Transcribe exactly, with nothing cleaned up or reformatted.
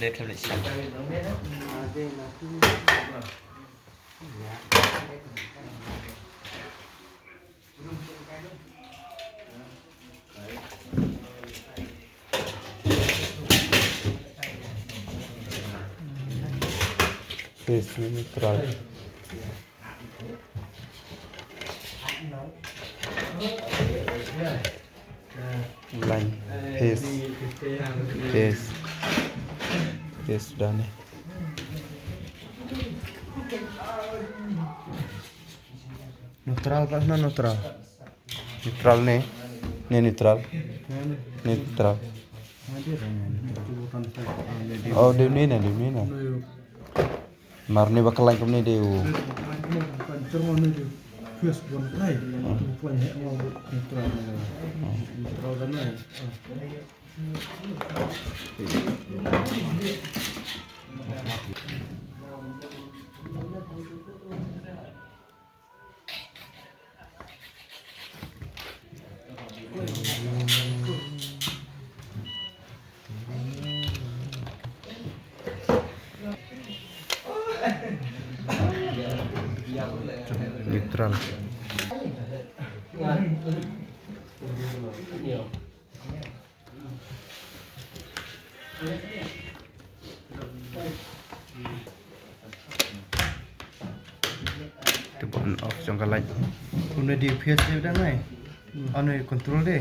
Let him listen. Phase neutral. Line, phase, phase, phase da ne. Neutral ka na neutral. Neutral ne, ne neutral, ne neutral. Oh, de ne na, de ne na. Mar ne ba ka line kumne de u. Neutral. Te ba on off jong ka light. Une de phase de da nai. Une control de.